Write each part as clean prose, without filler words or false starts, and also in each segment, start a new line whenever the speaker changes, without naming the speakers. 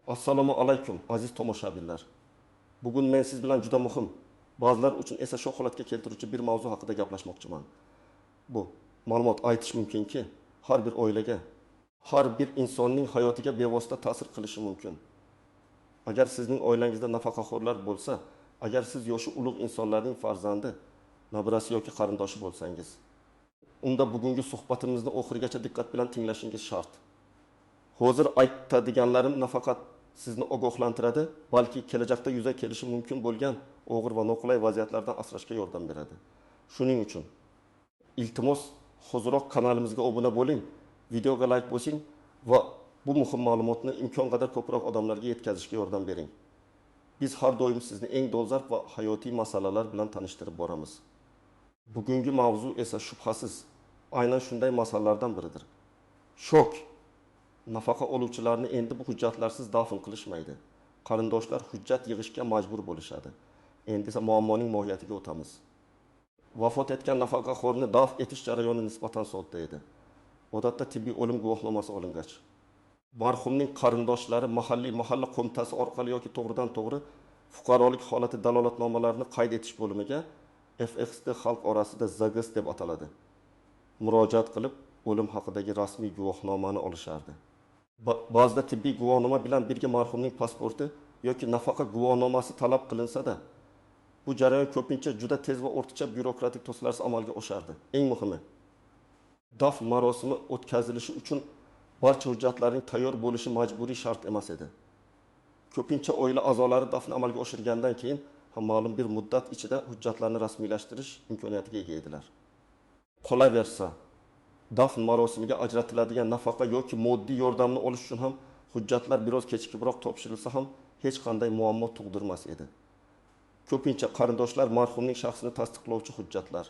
Assalomu alaykum, aziz tomoshabinlar. Bugun men siz bilan juda muhim, ba'zilar uchun esa shok holatga keltiruvchi bir mavzu haqida gaplashmoqchiman. Bu ma'lumot aytish mumkinki, har bir oilaga, har bir insonning hayotiga bevosita ta'sir qilishi mumkin. Agar sizning oilangizda nafaqaxo'rlar bo'lsa, agar siz yoshi ulug' insonlarning farzandi, nabirasi yoki qarindoshi bo'lsangiz, unda bugungi suhbatimizni oxirigacha diqqat bilan tinglashingiz shart. Hozir aytadiganlarim nafaqat sizni ogohlantiradi, balki kelajakda yuzaga kelishi mumkin bo'lgan og'ir va noqulay vaziyatlardan asrashga yordam beradi. Shuning uchun iltimos, hoziroq kanalimizga obuna bo'ling, videoga like bosing va bu muhim ma'lumotni imkon qadar ko'proq odamlarga yetkazishga yordam bering. Biz har doim sizni eng dolzarb va hayotiy masalalar bilan tanishtirib boramiz. Bugungi mavzu esa shubhasiz aynan shunday masalalardan biridir. Shok. Nafaqa oluvchilarni endi bu hujjatlarsiz dafn qilishmaydi. Qarindoshlar hujjat yig'ishga majbur bo'lishadi. Endi esa muammoning mohiyatiga o'tamiz. Vafot etgan nafaqaxo'rni dafn etish jarayoni nisbatan sodda edi. Odatda tibbiy o'lim guvohnomasi olingach, marhumning qarindoshlari mahalliy mahalla qo'mitasi orqali yoki to'g'ridan-to'g'ri fuqarolik holati dalolatnomalarini qayd etish bo'limiga FXD xalq orasida ZGS deb ataladi, murojaat qilib, o'lim haqidagi rasmiy guvohnomani olishardi. Ba'zida tibbiy guvohnoma bilan birga marhumning pasporti yoki nafaqa guvohnomasi talab qilinsa-da, bu jarayon ko'pincha juda tez va ortiqcha byurokratik to'siqlarsiz amalga oshardi. Eng muhimi, dafn marosimi o'tkazilishi uchun barcha hujjatlarning tayyor bo'lishi majburiy shart emas edi. Ko'pincha oila a'zolari dafni amalga oshirgandan keyin ham ma'lum bir muddat ichida hujjatlarni rasmiylashtirish imkoniyatiga ega edilar. Qolaversa, dafn marosimiga ajratiladigan nafaqa yoki moddiy yordamni olish uchun ham hujjatlar biroz kechikibroq topshirilsa ham hech qanday muammo tug'dirmas edi. Ko'pincha qarindoshlar marhumning shaxsini tasdiqlovchi hujjatlar,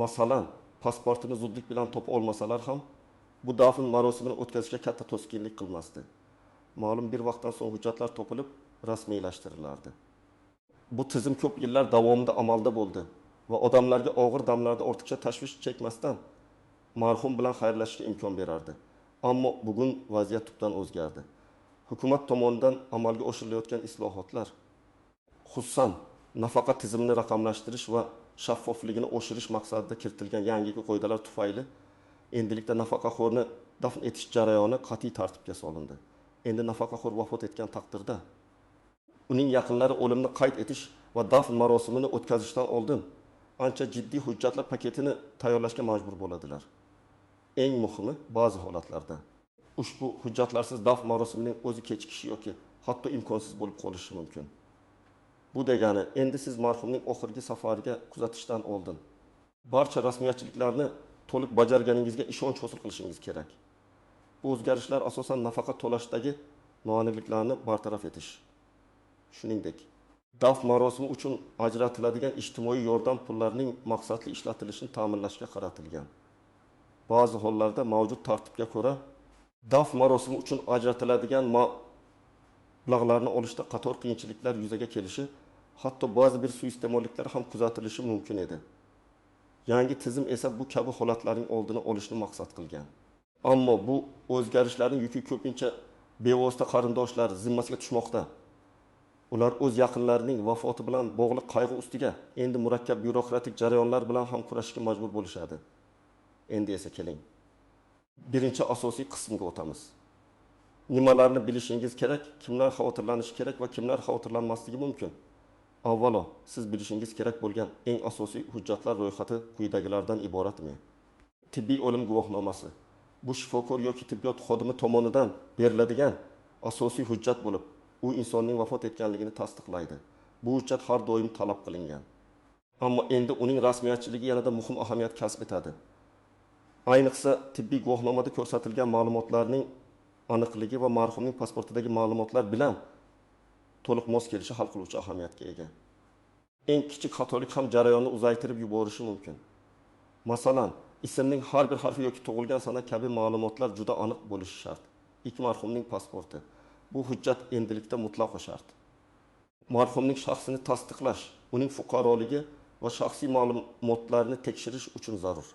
masalan, pasportini zudlik bilan topa olmasalar ham bu dafn marosimini o'tkazishga katta to'sqinlik qilmasdi. Ma'lum bir vaqtdan so'ng hujjatlar topilib rasmiylashtirilardi. Bu tizim ko'p yillar davomida amalda bo'ldi va odamlarga og'ir damlarda ortiqcha tashvish chekmasdan marhum bilan xayrlashishga imkon berardi. Ammo bugun vaziyat tubdan o'zgardi. Hukumat tomonidan amalga oshirilayotgan islohotlar, xususan nafaqa tizimini raqamlashtirish va shaffofligini oshirish maqsadida kiritilgan yangi qoidalar tufayli endilikda nafaqaxo'rni dafn etish jarayoni qat'iy tartibga solindi. Endi nafaqaxo'r vafot etgan taqdirda uning yaqinlari o'limni qayd etish va dafn marosimini o'tkazishdan oldin ancha jiddiy hujjatlar paketini tayyorlashga majbur bo'ladilar. Eng muhimi, ba'zi holatlarda ushbu hujjatlarsiz dafn marosimining o'zi kechikishi yoki hatto imkonsiz bo'lib qolishi mumkin. Bu degani, endi siz marhumning oxirgi safariga kuzatishdan oldin barcha rasmiyatchiliklarni to'liq bajarganingizga ishonch hosil qilishingiz kerak. Bu o'zgarishlar asosan nafaqa to'lashdagi noaniqliklarni bartaraf etish, shuningdek, dafn marosimi uchun ajratiladigan ijtimoiy yordam pullarining maqsadli ishlatilishini ta'minlashga qaratilgan. Ba'zi hollarda mavjud tartibga ko'ra dafn marosimi uchun ajratiladigan mablag'larni olishda qator qiyinchiliklar yuzaga kelishi, hatto ba'zi bir suiiste'molliklar ham kuzatilishi mumkin edi. Yangi tizim esa bu kabi holatlarning oldini olishni maqsad qilgan. Ammo bu o'zgarishlarning yuki ko'pincha bevosita qarindoshlar zimmasiga tushmoqda. Ular o'z yaqinlarining vafoti bilan bog'liq qayg'u ustiga endi murakkab byurokratik jarayonlar bilan ham kurashishga majbur bo'lishadi. Endi esa keling, birinchi asosiy qismga o'tamiz. Nimalarni bilishingiz kerak, kimlar xavotirlanishi kerak va kimlar xavotirlanmasligi mumkin? Avvalo, siz bilishingiz kerak bo'lgan eng asosiy hujjatlar ro'yxati quyidagilardan iboratmi? Tibbiy o'lim guvohnomasi. Bu shifokor yoki tibbiyot xodimi tomonidan beriladigan asosiy hujjat bo'lib, u insonning vafot etganligini tasdiqlaydi. Bu hujjat har doim talab qilingan. Ammo endi uning rasmiyatchiligi yanada muhim ahamiyat kasb etadi. Ayniqsa, tibbiy guvohnomada ko'rsatilgan ma'lumotlarning aniqligi va marhumning pasportidagi ma'lumotlar bilan to'liq mos kelishi hal qiluvchi ahamiyatga ega. Eng kichik xatolik ham jarayonni uzaytirib yuborishi mumkin. Masalan, ismning har bir harfi yoki tug'ilgan sana kabi ma'lumotlar juda aniq bo'lishi shart. Ikki marhumning pasporti. Bu hujjat endilikda mutlaqo shart. Marhumning shaxsini tasdiqlash, uning fuqaroligi va shaxsiy ma'lumotlarni tekshirish uchun zarur.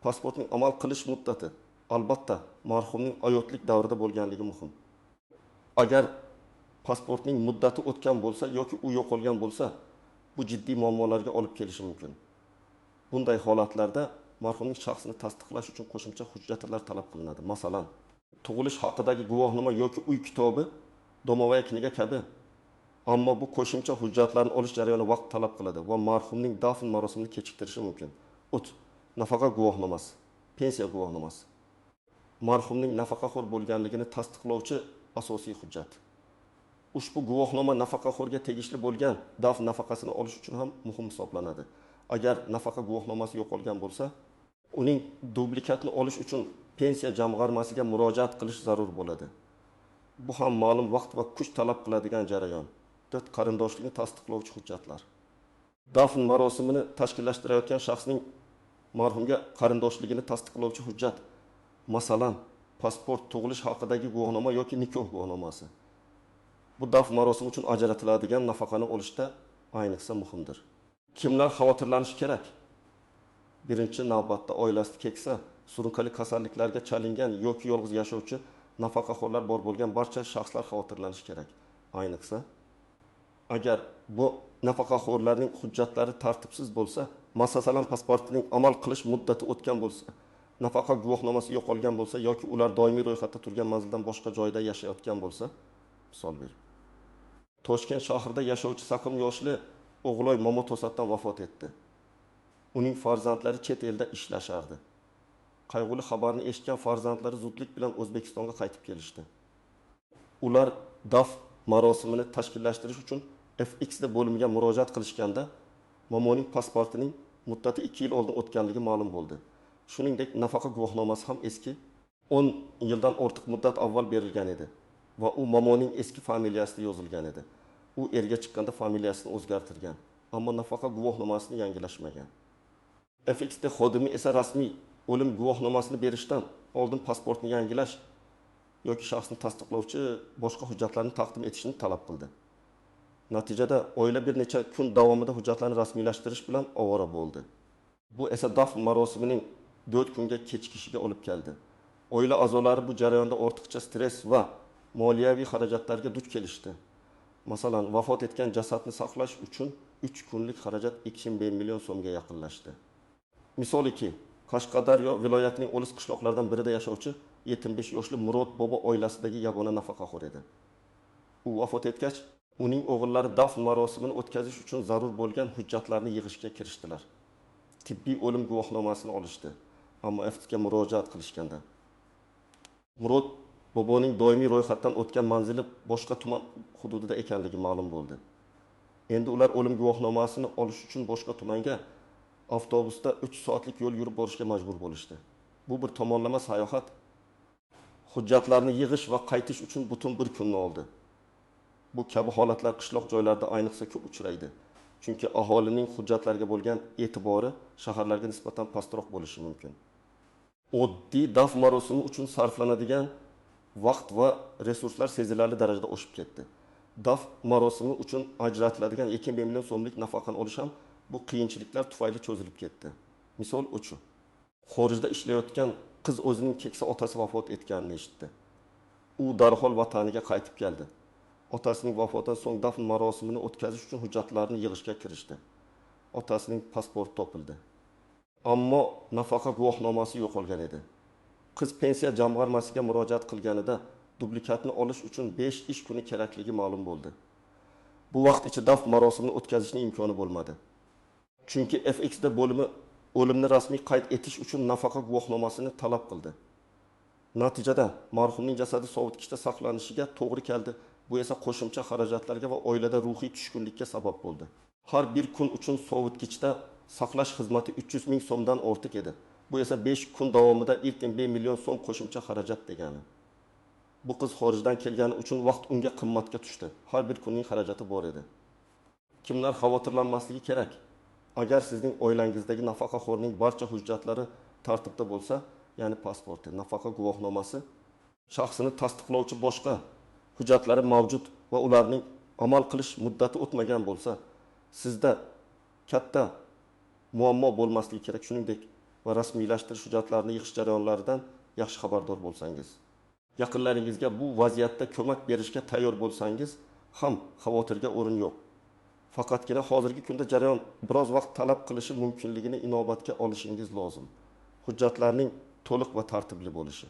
Pasportning amal qilish muddati albatta marhumning hayotlik davrida bo'lganligi muhim. Agar pasportning muddati o'tgan bo'lsa yoki u yo'qolgan bo'lsa, bu jiddiy muammolarga olib kelishi mumkin. Bunday holatlarda marhumning shaxsini tasdiqlash uchun qo'shimcha hujjatlar talab qilinadi. Masalan, tug'ilish haqidagi guvohnoma yoki uy kitobi, domovая kniga kabi. Ammo bu qo'shimcha hujjatlarni olish jarayoni vaqt talab qiladi va marhumning dafn marosimini kechiktirishi mumkin. Nafaqa guvohnomasi, pensiya guvohnomasi. Marhumning nafaqaxo'r bo'lganligini tasdiqlovchi asosiy hujjat. Ushbu guvohnoma nafaqaxo'rga tegishli bo'lgan dafn nafaqasini olish uchun ham muhim hisoblanadi. Agar nafaqa guvohnomasi yo'qolgan bo'lsa, uning dublikatini olish uchun pensiya jamg'armasiga murojaat qilish zarur bo'ladi. Bu ham ma'lum vaqt va kuch talab qiladigan jarayon. 4. Qarindoshlikni tasdiqlovchi hujjatlar. Dafn marosimini tashkillashtirayotgan shaxsning marhumga qarindoshligini tasdiqlovchi hujjat, masalan, pasport, tug'ilish haqidagi guvohnoma yoki nikoh guvohnomasi. Bu dafn marosimi uchun ajratiladigan nafaqani olishda ayniqsa muhimdir. Kimlar xavotirlanishi kerak? Birinchi navbatda oilasi keksa, surunkali kasalliklarga chalingan yoki yolg'iz yashovchi nafaqaxo'rlar bor bo'lgan barcha shaxslar xavotirlanishi kerak. Ayniqsa, agar bu nafaqaxo'rlarning hujjatlari tartibsiz bo'lsa, masalan, pasportining amal qilish muddati o'tgan bo'lsa, nafaqa guvohnomasi yo'qolgan bo'lsa yoki ular doimiy ro'yxatda turgan manzildan boshqa joyda yashayotgan bo'lsa, misol berib. Toshkent shahrida yashovchi 80 yoshli O'g'loy momo to'satdan vafot etdi. Uning farzandlari chet elda ishlashardi. Qayg'uli xabarni eshitgan farzandlari zudlik bilan O'zbekistonga qaytib kelishdi. Ular daf marosimini tashkillashtirish uchun FXD bo'limiga murojaat qilishganda momoning pasportining muddati 2 yil oldin o'tganligi ma'lum bo'ldi. Shuningdek, nafaqa guvohnomasi ham eski 10 yildan ortiq muddat avval berilgan edi va u momoning eski familiyasida yozilgan edi. U erga chiqqanda familiyasini o'zgartirgan, ammo nafaqa guvohnomasini yangilashmagan. FXD xodimi esa rasmiy o'lim guvohnomasini berishdan oldin pasportni yangilash yoki shaxsni tasdiqlovchi boshqa hujjatlarni taqdim etishni talab qildi. Natijada oila bir necha kun davomida hujjatlarni rasmiylashtirish bilan ovora bo'ldi. Bu esa dafn marosimining 4 kunga kechikishiga olib keldi. Oila a'zolari bu jarayonda ortiqcha stress va moliyaviy xarajatlarga duch kelishdi. Masalan, vafot etgan jasadni saqlash uchun 3 kunlik xarajat 2,5 million so'mga yaqinlashdi. Misol 2. Qashqadaryo viloyatining olis qishloqlaridan birida yashovchi 75 yoshli Murod bobo oilasidagi yagona nafaqaxo'r edi. U vafot etgach, uning o'g'illari dafn marosimini o'tkazish uchun zarur bo'lgan hujjatlarni yig'ishga kirishdilar. Tibbiy o'lim guvohnomasini olishdi, ammo FTga murojaat qilishganda Murod boboning doimiy ro'yxatdan o'tgan manzili boshqa tuman hududida ekanligi ma'lum bo'ldi. Endi ular o'lim guvohnomasini olish uchun boshqa tumanga avtobusda 3 soatlik yo'l yurib borishga majbur bo'lishdi. Bu bir tomonlama sayohat. Hujjatlarni yig'ish va qaytish uchun butun bir kunni oldi. Bu kabi holatlar qishloq joylarda ayniqsa ko'p uchraydi. Chunki aholining hujjatlarga bo'lgan e'tibori shaharlarga nisbatan pastroq bo'lishi mumkin. Oddiy dafn marosimi uchun sarflanadigan vaqt va resurslar sezilarli darajada oshib ketdi. Dafn marosimi uchun ajratiladigan 2 million so'mlik nafaqani olish ham bu qiyinchiliklar tufayli cho'zilib ketdi. Misol uchun, xorijda ishlayotgan qiz o'zining keksa otasi vafot etganini eshitdi. U darhol vataniga qaytib keldi. Otasining vafotidan so'ng dafn marosimini o'tkazish uchun hujjatlarni yig'ishga kirishdi. Otasining pasporti topildi. Ammo nafaqa guvohnomasi yo'qolgan edi. Qiz pensiya jamg'armasiga murojaat qilganida dublikatni olish uchun 5 ish kuni kerakligi ma'lum bo'ldi. Bu vaqt ichida dafn marosimini o'tkazishning imkoni bo'lmadi. Chunki FXD bo'limi o'limni rasmiy qayd etish uchun nafaqa guvohnomasini talab qildi. Natijada marhumning jasadi sovutgichda saqlanishiga to'g'ri keldi. Bu esa qo'shimcha xarajatlarga va oilada ruhiy tushkunlikka sabab bo'ldi. Har bir kun uchun sovutgichda saqlash xizmati 300 ming so'mdan ortiq edi. Bu esa 5 kun davomida 1,5 million so'm qo'shimcha xarajat degani. Bu qiz xorijdan kelgani uchun vaqt unga qimmatga tushdi. Har bir kunning xarajati bor edi. Kimlar xavotirlanmasligi kerak? Agar sizning oilangizdagi nafaqaxo'rning barcha hujjatlari tartibda bo'lsa, ya'ni pasporti, nafaqa guvohnomasi, shaxsini tasdiqlovchi boshqa hujjatlari mavjud va ularning amal qilish muddati o'tmagan bo'lsa, sizda katta muammo bo'lmasligi kerak. Shuningdek, va rasmiylashtirish hujjatlarini yig'ish jarayonlaridan yaxshi xabardor bo'lsangiz. Yaqinlaringizga bu vaziyatda ko'mak berishga tayyor bo'lsangiz ham xavotirga o'rin yo'q. Faqatgina hozirgi kunda jarayon biroz vaqt talab qilishi mumkinligini inobatga olishingiz lozim. Hujjatlarning to'liq va tartibli bo'lishi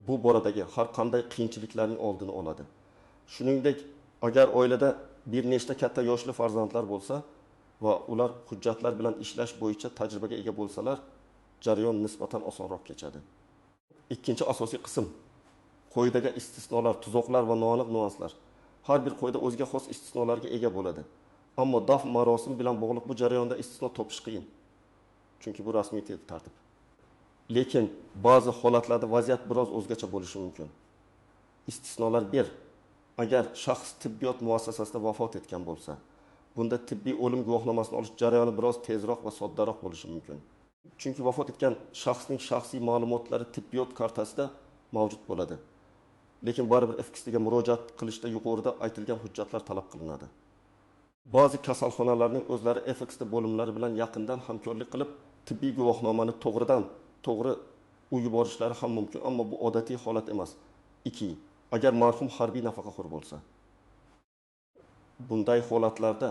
bu boradagi har qanday qiyinchiliklarning oldini oladi. Shuningdek, agar oilada bir nechta katta yoshli farzandlar bo'lsa va ular hujjatlar bilan ishlash bo'yicha tajribaga ega bo'lsalar, jarayon nisbatan osonroq kechadi. Ikkinchi asosiy qism qoidagi istisnolar, tuzoqlar va noaniq nuanslar. Har bir qoida o'ziga xos istisnolarga ega bo'ladi. Ammo dafn marosimi bilan bog'liq bu jarayonda istisno topish qiyin. Chunki bu rasmiy tartib. Lekin ba'zi holatlarda vaziyat biroz o'zgacha bo'lishi mumkin. Istisnolar bir. Agar shaxs tibbiyot muassasasida vafot etgan bo'lsa, bunda tibbiy o'lim guvohnomasini olish jarayoni biroz tezroq va soddaroq bo'lishi mumkin. Chunki vafot etgan shaxsning shaxsiy ma'lumotlari tibbiyot kartasida mavjud bo'ladi. Lekin baribir FXDga murojaat qilishda yuqorida aytilgan hujjatlar talab qilinadi. Ba'zi kasalxonalarning o'zlari FXD bo'limlari bilan yaqindan hamkorlik qilib, tibbiy guvohnomani to'g'ridan to'g'ri u yuborishlari ham mumkin, ammo bu odatiy holat emas. 2. Agar marhum harbiy nafaqaxo'r bo'lsa, bunday holatlarda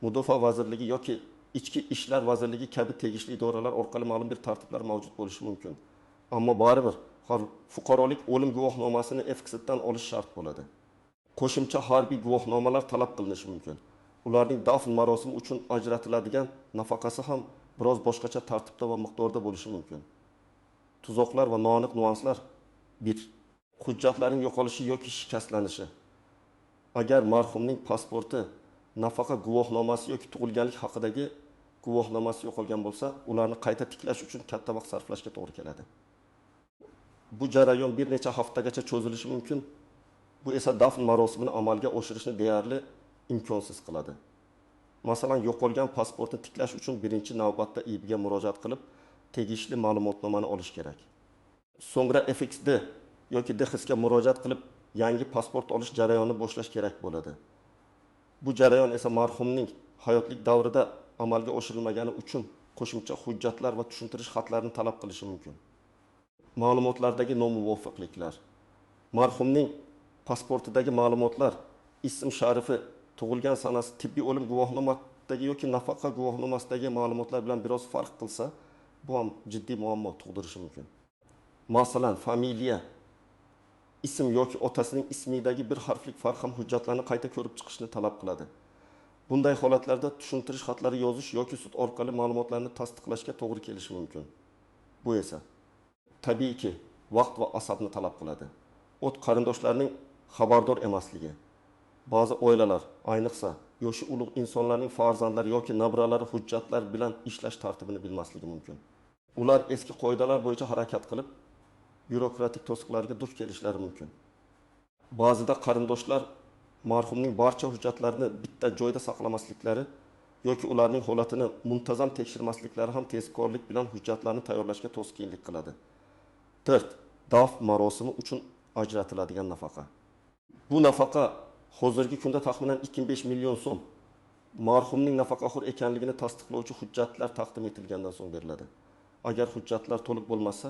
Mudofaa vazirligi yoki Ichki ishlar vazirligi kabi tegishli idoralar orqali ma'lum bir tartiblar mavjud bo'lishi mumkin. Ammo baribir fuqarolik o'lim guvohnomasini FXDdan olish shart bo'ladi. Qo'shimcha harbiy guvohnomalar talab qilinishi mumkin. Ularning dafn marosimi uchun ajratiladigan nafaqasi ham biroz boshqacha tartibda va miqdorda bo'lishi mumkin. Tuzoqlar va noaniq nuanslar. 1. Hujjatlarning yo'qolishi yoki shikastlanishi. Agar marhumning pasporti, nafaqa guvohnomasi yoki tug'ilganlik haqidagi guvohnomasi yo'qolgan bo'lsa, ularni qayta tiklash uchun katta vaqt sarflashga to'g'ri keladi. Bu jarayon bir necha haftagacha cho'zilishi mumkin. Bu esa dafn marosimini amalga oshirishni deyarli imkonsiz qiladi. Masalan, yo'qolgan pasportni tiklash uchun birinchi navbatda IIBga murojaat qilib, tegishli ma'lumotnomani olish kerak. So'ngra FXD yoki DXSga murojaat qilib, yangi pasport olish jarayonini boshlash kerak bo'ladi. Bu jarayon esa marhumning hayotlik davrida amalga oshirilmagani uchun qo'shimcha hujjatlar va tushuntirish xatlarini talab qilishi mumkin. Ma'lumotlardagi nomuvofiqliklar. Marhumning pasportidagi ma'lumotlar, ism sharifi, tug'ilgan sanasi, tibbiy o'lim guvohnomasidagi yoki nafaqa guvohnomasidagi ma'lumotlar bilan biroz farq qilsa, bu ham jiddiy muammo tug'dirishi mumkin. Masalan, familiya, ism yoki otasining ismidagi bir harflik farq ham hujjatlarni qayta ko'rib chiqishni talab qiladi. Bunday holatlarda tushuntirish xatlari yozish yoki sud orqali ma'lumotlarni tasdiqlashga to'g'ri kelishi mumkin. Bu esa tabiiyki vaqt va asabni talab qiladi. O't qarindoshlarning xabardor emasligi. Ba'zi oilalar, ayniqsa yoshi ulug' insonlarning farzandlari yoki nabiralari hujjatlar bilan ishlash tartibini bilmasligi mumkin. Ular eski qoidalar bo'yicha harakat qilib, byurokratik to'siqlarga duch kelishlari mumkin. Ba'zida qarindoshlar marhumning barcha hujjatlarini bitta joyda saqlamasliklari yoki ularning holatini muntazam tekshirmasliklari ham tezkorlik bilan hujjatlarni tayyorlashga to'sqinlik qiladi. 4. Dafn marosimi uchun ajratiladigan nafaqa. Bu nafaqa hozirgi kunda taxminan 2,5 million so'm. Marhumning nafaqaxo'r ekanligini tasdiqlovchi hujjatlar taqdim etilgandan so'ng beriladi. Agar hujjatlar to'liq bo'lmasa,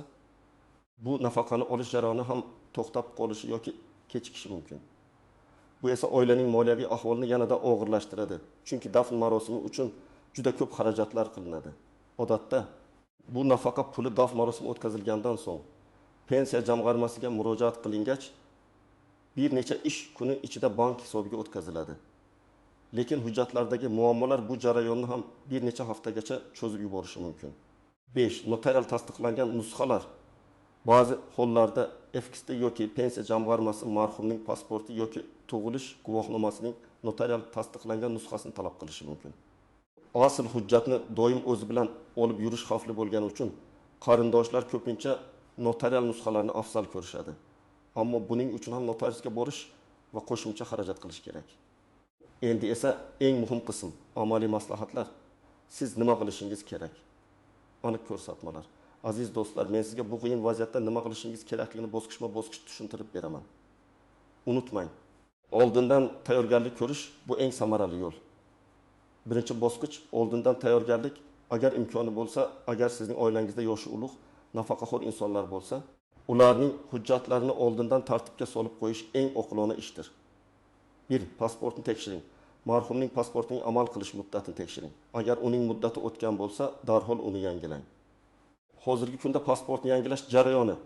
bu nafaqani olish jarayoni ham to'xtab qolishi yoki kechikishi mumkin. Bu esa oilaning moliyaviy ahvolini yanada og'irlashtiradi. Chunki dafn marosimi uchun juda ko'p xarajatlar qilinadi. Odatda bu nafaqa puli dafn marosimi o'tkazilgandan so'ng pensiya jamg'armasiga murojaat qilingach, bir necha ish kuni ichida bank hisobiga o'tkaziladi. Lekin hujjatlardagi muammolar bu jarayonni ham bir necha haftagacha cho'zib yuborishi mumkin. 5. Notarial tasdiqlangan nusxalar. Ba'zi hollarda FXD yoki pensiya jamg'armasi marhumning pasporti yoki tug'ilish guvohnomasining notarial tasdiqlangan nusxasini talab qilishi mumkin. Asl hujjatni doim o'zi bilan olib yurish xavfli bo'lgani uchun qarindoshlar ko'pincha notarial nusxalarni afzal ko'rishadi. Ammo buning uchun ham notariusga borish va qo'shimcha xarajat qilish kerak. Endi esa eng muhim qism amaliy maslahatlar. Siz nima qilishingiz kerak? Aniq ko'rsatmalar. Aziz do'stlar, men sizga bu qiyin vaziyatda nima qilishingiz kerakligini bosqichma-bosqich tushuntirib beraman. Unutmang, oldindan tayyorgarlik ko'rish bu eng samarali yo'l. Birinchi bosqich oldindan tayyorgarlik. Agar imkoni bo'lsa, agar sizning oilangizda yoshi ulug', nafaqaxo'r insonlar bo'lsa, Ularning hujjatlarini oldindan tartibga solib qo'yish eng oqilona ishdir. 1. Pasportni tekshiring. Marhumning pasportining amal qilish muddatini tekshiring. Agar uning muddati o'tgan bo'lsa, darhol uni yangilang. Hozirgi kunda pasportni yangilash jarayoni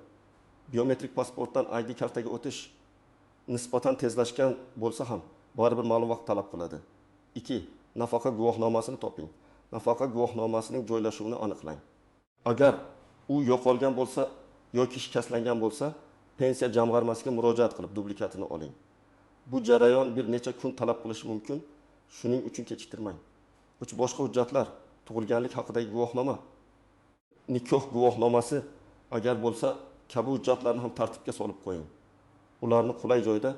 biometrik pasportdan ID kartaga o'tish nisbatan tezlashgan bo'lsa ham, baribir ma'lum vaqt talab qiladi. 2. Nafaqa guvohnomasini toping. Nafaqa guvohnomasining joylashuvini aniqlang. Agar u yo'qolgan bo'lsa yoki shikastlangan bo'lsa, pensiya jamg'armasiga murojaat qilib dublikatini oling. Bu jarayon bir necha kun talab qilishi mumkin, shuning uchun kechiktirmang. 3. Boshqa hujjatlar, tug'ilganlik haqidagi guvohnoma, nikoh guvohnomasi agar bo'lsa, kabi hujjatlarni ham tartibga solib qo'ying. Ularni qulay joyda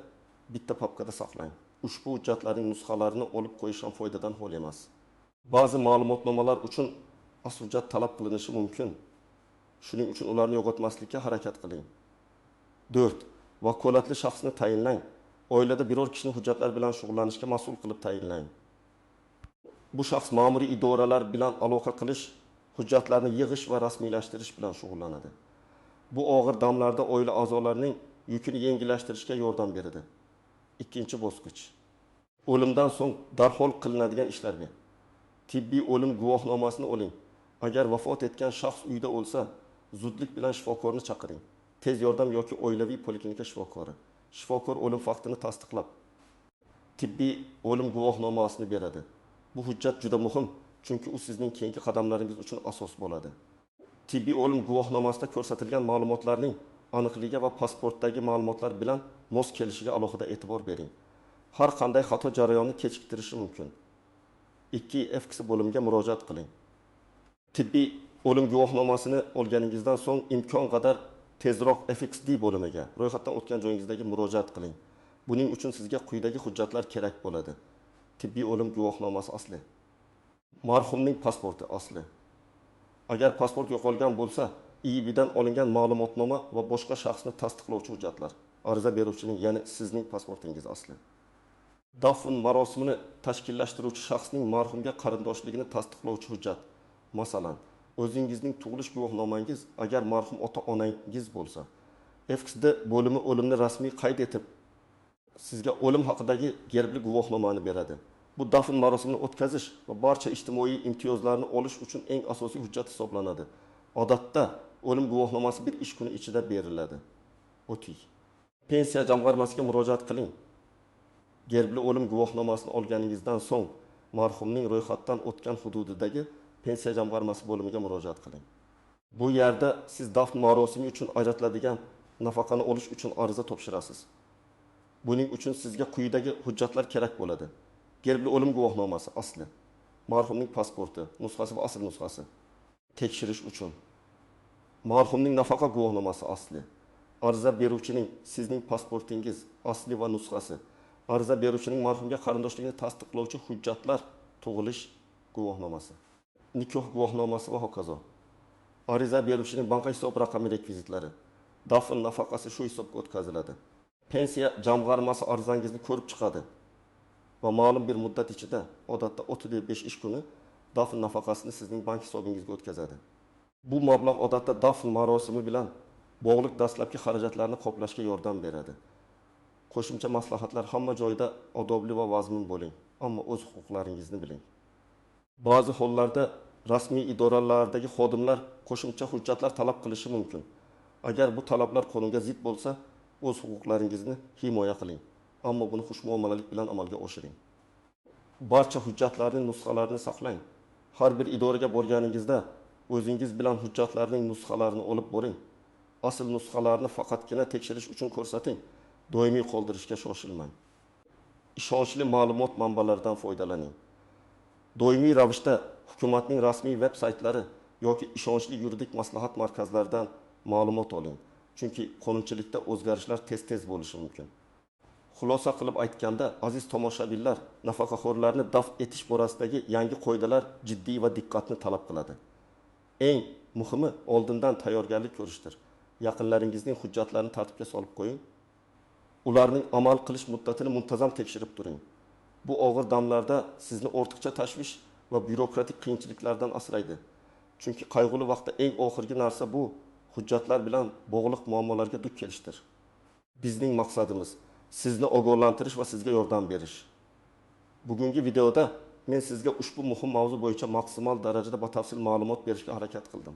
bitta papkada saqlang. Ushbu hujjatlarning nusxalarini olib qo'yish ham foydadan xoli emas. Ba'zi ma'lumotnomalar uchun asl hujjat talab qilinishi mumkin. Shuning uchun ularni yo'qotmaslikka harakat qiling. 4. Vakolatli shaxsni tayinlang. Oilada biror kishini hujjatlar bilan shug'ullanishga mas'ul qilib tayinlang. Bu shaxs ma'muriy idoralar bilan aloqa qilish, hujjatlarni yig'ish va rasmiylashtirish bilan shug'ullanadi. Bu og'ir damlarda oila a'zolarining yukini yengillashtirishga yordam beradi. Ikkinchi bosqich. O'limdan so'ng darhol qilinadigan ishlarga. Tibbiy o'lim guvohnomasini oling. Agar vafot etgan shaxs uyda o'lsa, zudlik bilan shifokorni chaqiring. Tez yordam yoki oilaviy poliklinika shifokori. Shifokor o'lim faktini tasdiqlab, tibbiy o'lim guvohnomasini beradi. Bu hujjat juda muhim, chunki u sizning keyingi qadamlaringiz uchun asos bo'ladi. Tibbiy o'lim guvohnomasida ko'rsatilgan ma'lumotlarning aniqligiga va pasportdagi ma'lumotlar bilan mos kelishiga alohida e'tibor bering. Har qanday xato jarayonni kechiktirishi mumkin. 2. FX bo'limiga murojaat qiling. Tibbiy o'lim guvohnomasini olganingizdan so'ng imkon qadar tezroq FXD bo'limiga, ro'yxatdan o'tgan joyingizdagi murojaat qiling. Buning uchun sizga quyidagi hujjatlar kerak bo'ladi. Tibbiy o'lim guvohnomasi asli, marhumning pasporti asli. Agar pasport yo'qolgan bo'lsa, IIBdan olingan ma'lumotnoma va boshqa shaxsni tasdiqlovchi hujjatlar, ariza beruvchining, ya'ni sizning pasportingiz asli. Dafn marosimini tashkillashtiruvchi shaxsning marhumga qarindoshligini tasdiqlovchi hujjat. Masalan, o'zingizning tug'ilish guvohnomangiz, agar marhum ota-onangiz bo'lsa. FXD bo'limi o'limni rasmiy qayd etib, sizga o'lim haqidagi gerbli guvohnomani beradi. Bu dafn marosimini o'tkazish va barcha ijtimoiy imtiyozlarni olish uchun eng asosiy hujjat hisoblanadi. Odatda o'lim guvohnomasi bir ish kuni ichida beriladi. O'ting. Pensiya jamg'armasiga murojaat qiling. Gerbli o'lim guvohnomasini olganingizdan so'ng marhumning ro'yxatdan o'tgan hududidagi pensiya jamg'armasi bo'limiga murojaat qiling. Bu yerda siz dafn marosimi uchun ajratiladigan nafaqani olish uchun ariza topshirasiz. Buning uchun sizga quyidagi hujjatlar kerak bo'ladi. Gerbli o'lim guvohnomasi asli, marhumning pasporti, nusxasi va asl nusxasi tekshirish uchun, marhumning nafaqa guvohnomasi asli, ariza beruvchining sizning pasportingiz asli va nusxasi, ariza beruvchining marhumga qarindoshligini tasdiqlovchi hujjatlar, tug'ilish guvohnomasi, nikoh guvohnomasi va hokazo. Ariza beruvchining banka hisob raqami rekvizitlari, dafn nafaqasi shu hisobga o'tkaziladi. Pensiya jamg'armasi arizangizni ko'rib chiqadi va ma'lum bir muddat ichida, odatda 35 ish kuni dafn nafaqasini sizning bank hisobingizga o'tkazadi. Bu mablag' odatda dafn marosimi bilan bog'liq dastlabki xarajatlarni qoplashga yordam beradi. Qo'shimcha maslahatlar: hamma joyda odobli va vazmin bo'ling, ammo o'z huquqlaringizni biling. Ba'zi hollarda rasmiy idoralardagi xodimlar qo'shimcha hujjatlar talab qilishi mumkin. Agar bu talablar qonunga zid bo'lsa, o'z huquqlaringizni himoya qiling, ammo buni xushmuomalalik bilan amalga oshiring. Barcha hujjatlarning nusxalarini saqlang. Har bir idoraga borganingizda o'zingiz bilan hujjatlarning nusxalarini olib boring. Asl nusxalarni faqatgina tekshirish uchun ko'rsating. Doimiy qoldirishga shoshilmang. Ishonchli ma'lumot manbalaridan foydalaning. Doimiy ravishda hukumatning rasmiy veb saytlari yoki ishonchli yuridik maslahat markazlaridan ma'lumot oling. Chunki qonunchilikda o'zgarishlar tez-tez bo'lishi mumkin. Xulosa qilib aytganda, aziz tomoshabinlar, nafaqaxo'rlarni daf etish borasidagi yangi qoidalar jiddiy va diqqatni talab qiladi. Eng muhimi oldindan tayyorgarlik ko'rishdir. Yaqinlaringizning hujjatlarini tartibga solib qo'ying. Ularning amal qilish muddatini muntazam tekshirib turing. Bu og'ir damlarda sizni ortiqcha tashvish va byurokratik qiyinchiliklardan asraydi. Chunki qayg'uli vaqtda eng oxirgi narsa bu hujjatlar bilan bog'liq muammolarga duch kelishdir. Bizning maqsadimiz sizni ogohlantirish va sizga yordam berish. Bugungi videoda men sizga ushbu muhim mavzu bo'yicha maksimal darajada batafsil ma'lumot berishga harakat qildim.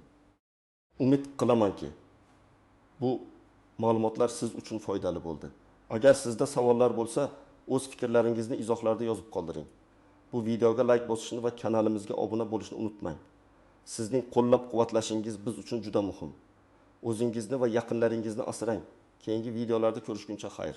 Umid qilamanki, bu ma'lumotlar siz uchun foydali bo'ldi. Agar sizda savollar bo'lsa, o'z fikrlaringizni izohlarda yozib qoldiring. Bu videoga like bosishni va kanalimizga obuna bo'lishni unutmang. Sizning qo'llab-quvvatlashingiz biz uchun juda muhim. O'zingizni va yaqinlaringizni asrang. Keyingi videolarda ko'rishguncha xayr.